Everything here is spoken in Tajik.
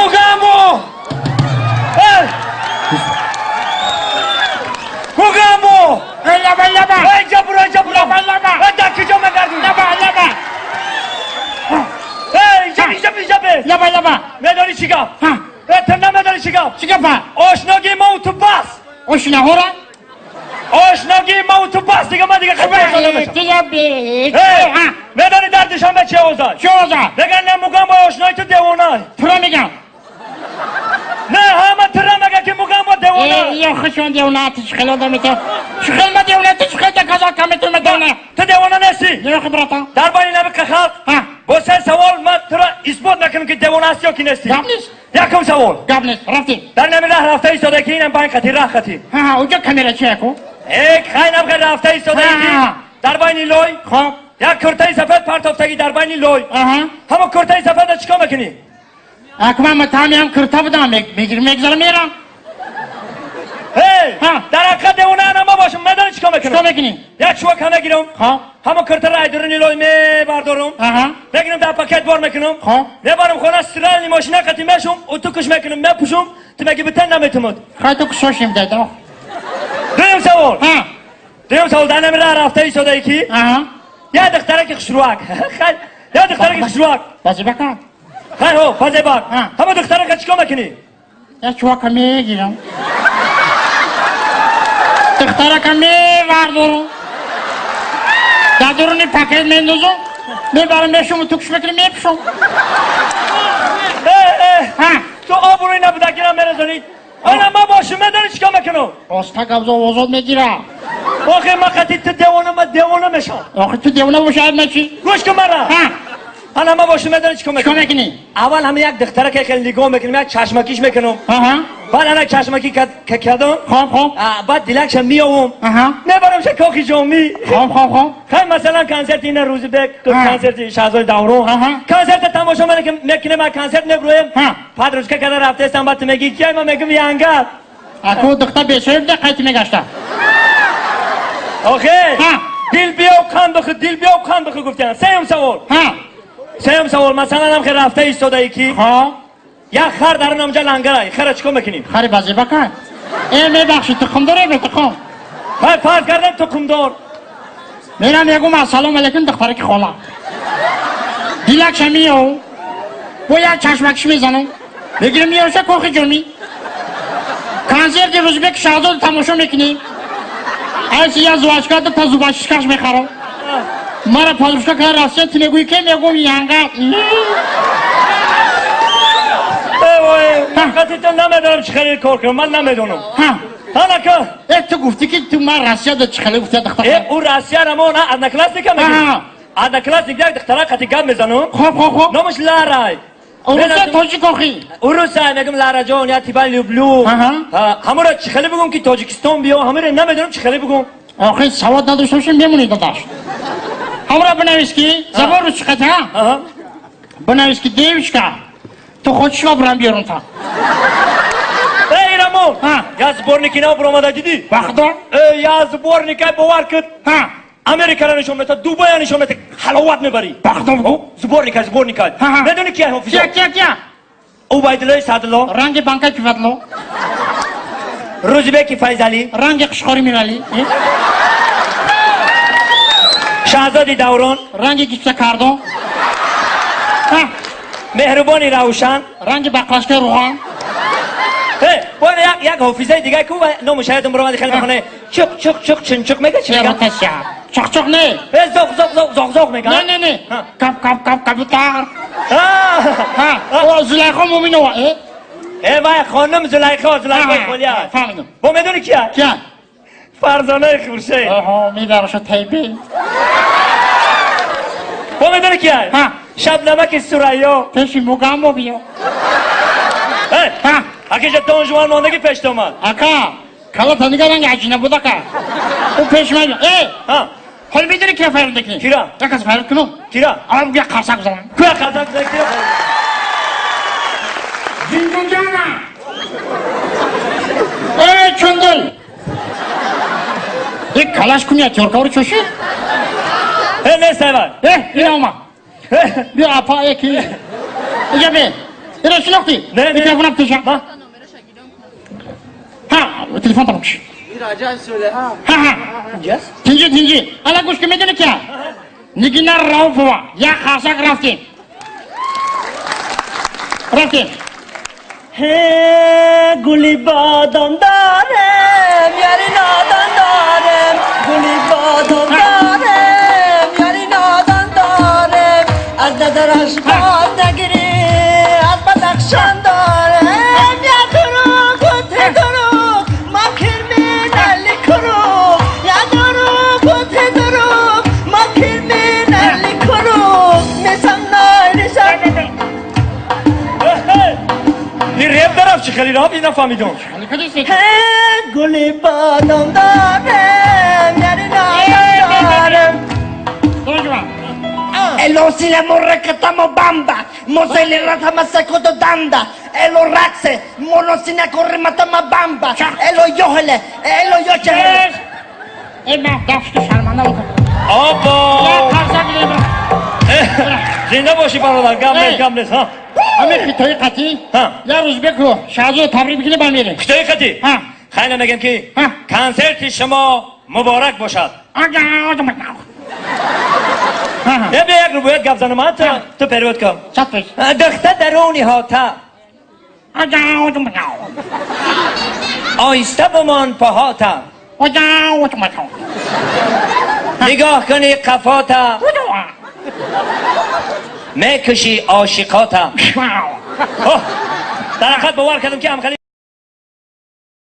Мугамбо! Мугамбо! Лаба лаба! Эй, ҷабуро, ҷабуро! Лаба лаба! Эй, дар куҷо мегардӣ? Лаба лаба! Эй, ҷаби, ҷаби, ҷаби! Лаба лаба! Медонӣ чӣ гап? Ҳа. Эй, ту намедонӣ чӣ гап? Чӣ гапа? Ошногии ман ту бас! Ошинаҳора? Ошногии ман ту бас, дига ман дига хабар намешам. Эй, медонӣ дар Душанбе чӣ овозад? Чӣ овозад? Мегӯянд, не, Мугамбо ошнои ту девона. Тура мегам. Не, ҳама тура мегӯяд, ки Мугамбо девона. Ё хушон девона, ту чӣ хел одами ту? Чӣ хел ма девона, ту чӣ хел доказать ками ту ма девона? Ту девона нестӣ. Не, братан. Дар байни наби халқ бо се савол ман тура исбот мекунам, ки девона ҳастӣ ё ки нестӣ. Гап нест. Якум савол. Гап нест, рафтем. Дар нами раҳ рафта истода, ки инам байн хати, раҳ хати. Ҳа, уҷа камера чи яку? Э, хайнам ха рафта истода, ки дар байни лой. Хоб. Як куртаи сафед партофтагӣ дар байни лой. Аҳа. Ҳамо куртаи сафеда чикор мекунӣ? Аку ман мутаҳамиам курта будам, мегирам, мегзарам, мерам. Эй, дар ҳақиқат девона ана ма бошам, медонӣ чикор мекунам? Чикор мекунӣ? Як чувак мегирам. Хоб. Ҳамо куртаро ай дуруни лой мебардорам. Аҳа. Мегирам, дар пакет бор мекунам. Хоб. Мебарам хона, стиральный машина қати мешум, утукаш мекунам, мепӯшум, ту меги битан наметумад. Хай, ту кушошим дада. Дуюм савол. Ҳа. Дуюм савол, дар нами раҳ рафта истодаи, ки Аҳа. як духтараки хушрӯак. Хай, як духтараки хушрӯак. Базибака. Хай, ҳо, базебак. Ҳа. Ҳама духтарака чикор мекунӣ? Як чувака мегирам. Духтарака мевардорам. Дар дуруни пакет мендозам. Мебарам, мешум, тукш мекунам, мепӯшам. Э, э, Ҳа. ту обрӯи набудагира мерезонӣ. Ана ма бошум, медонӣ чикор мекунам? Оста габзо, озод мегира. Охе, ма қати ту девона, ма девона мешам. Охи, ту девона бошад, ма чӣ? Гӯш кун мара. Ҳа. Ана ма бошум, медонӣ чикор Чикор мекунам? мекунӣ? Аввал ҳама як духтарака хеле нигоҳ мекунам, як чашмакиш мекунам. Аҳа. Баъд ана чашмакӣ кардам. Хоб, хоб. Баъд дилакша меёвам. Аҳа. Мебарамша кохи ҷомӣ. Хоб, хоб, хоб. Хай, масалан, консерти ина Рӯзибек, Ҳа. консерти Шаҳзоди Даврон. Аҳа. Консерта тамошо мекунем, консерт меброем. Ҳа. Подружка када рафтаестам, баъд ту мегӣ кия, ма мегум янгар. Аку духтар бесоиб да қайти мегашта. Охе, Ҳа. дил биёв, қан бихӯр, дил биёв, қан бихӯр гуфтан. Сеюм савол. Ҳа. Сеюм савол, масалан, ҳам хел рафта истодаи, ки Хоб. як хар дар номҷа лангарай, хара чикор мекунем? Хари базибака. Э, мебахши, тухм дора бе тухм? Хай, фарз кардем, тухмдор. Мерам, мегум: ассалому алайкум, духтараки хола. Дилакша миёв. Бо як чашмакиш мезанам. Мегирам, миёша кохи ҷомӣ. Консерти Рӯзбек Шаҳзод тамошо мекунем. Айси я жвачка та зубочисткаш мехарам. Мара подружка кара Россия, ту мегӯӣ ке, мегум янга. Э, вой, ман қати ту намедонам чӣ хеле кор кунам, ман намедонам. Ҳа. Ҳанака. Э, ту гуфтӣ, ки ту ман Россияда чӣ хеле гуфтия духтар. Э, ӯ Россияра мо на одноклассника мегӯем. Аҳа. Одноклассник як духтара қати гап мезанам. Хоб, хоб, хоб. Номаш Ларай. Уруса, тоҷик охи? Уруса, мегум: Лараҷон, я тебя люблю. Аҳа. Ҳамора чӣ хеле бигум, ки Тоҷикистон биё, ҳамора намедонам чӣ хеле бигум. Охи, савод надошта бошем, мемонӣ, додаш. Ҳамора бинавис, ки забон рус чиқат, ҳа? Аҳа. Бинавис, ки девушка, ту хочешь, ма бурам биёрум та. Эй, Рамон, Ҳа. я сборники нав буромада, дидӣ? Вақто? Э, я сборникай, бовар кун. Ҳа. Америкара нишон мета, Дубая нишон мета, ҳаловат мебарӣ. Вақто. Сборникай, сборникай. Ҳа, ҳа. Медонӣ кия ҳофизо? Кия, кия, кия? Убайдуллои Саъдулло, Ранги банкаи пивадло. Рӯзибеки Файзалӣ, Ранги қушқори Миралӣ. Э? Шаҳзоди Даврон, Ранги гипса кардо. Ҳа. Меҳрубони Равшан. Ранги баклашкаи руған. Э, бо як ҳофизаи дигар ку ному шаҳидам буромади, хеле мехоне, чуқ чуқ чуқ чунчуқ мега, чӣ мега? Чаротася. Чоқ-чоқ не. Э, зоқ зоқ зоқ зоқ зоқ мега. Не, не, не. Ҳа. Кап, кап, кап, кабутар. А! Ҳа. О, Зулайхо Муминова. Э? Э, вай хонум Зулайхо, Зулайхо Холия. Фаҳмидам. Бо медонӣ кия? Кия? Фарзонаи Хуршед. Оҳо, мебараша тайби. Бо медонӣ кия? Ҳа. Шабнамаки Сурайё. Пеши Мугамбо биё. Э, Ҳа. акиҷа Дон Жуан мондагӣ пешт омад. Ака, кала танига ранги аҷина будака. Ӯ пеши ман. Э, Ҳа. ҳоли медонӣ кира файрд мекунӣ? Кира? Як кас файрд кунам. Кира? Аввал як қарсак бизанам. Куя қазақ бизан, кира? Зиндунҷана. Э, чундул. Э, калаш куня тёркаври чоши? Э, нест, айвай. Э, ина омад. Биё, апа, э, ки. Иҷа бе. Ира шинохтӣ? Не, не. Телефонам теша. Ма? Ҳа, телефон тамом шуд. Ҳа, ҳа. Тинҷи, тинҷи. Ала гӯш ки, медонӣ ки? Нигина Рауфова. Як қарсак, рафтем. Рафтем. Гули бодом дорем, яри нодон дорем. Гули бодом дорем, яри нодон дорем. Аз назараш боз нагирӣ, аз Бадахшон дорем. Я дуруг, те дуруг, ма кирминали куруг. Я дуруг, те дуруг, ма кирминали куруг. Месам найрисам. Ин реп дарафт, чӣ хеле рафт, нафаҳмидам. Гули бодом дорем, яри нодон дорем. Elosina morrekatamo bamba, mosele ratama sekoto danda, elo raxe, monosina corrematama bamba, elo yohele, elo yochele. Э, ма дафту шарманда. Опа! Як қарсак лебра. Зинда бошӣ, бародар, гап нест, гап нест, ҳа. Ҳамин хитои қатӣ. Ҳа. Як рӯз беку Шаҳзод табрик бикунӣ, ба мерем. Хитои қатӣ? Ҳа. Хайна мегем ки Ҳа. консерти шумо муборак бошад. Е, бия, як рубоят гап занам, а ту перевод кун. Сад фоиз. Духта даруни ҳота, оҳиста бимон поҳота, нигоҳ кунӣ қафота, мекушӣ ошиқота. Дар ҳақиқат бовар кардам, ки ҳамхали.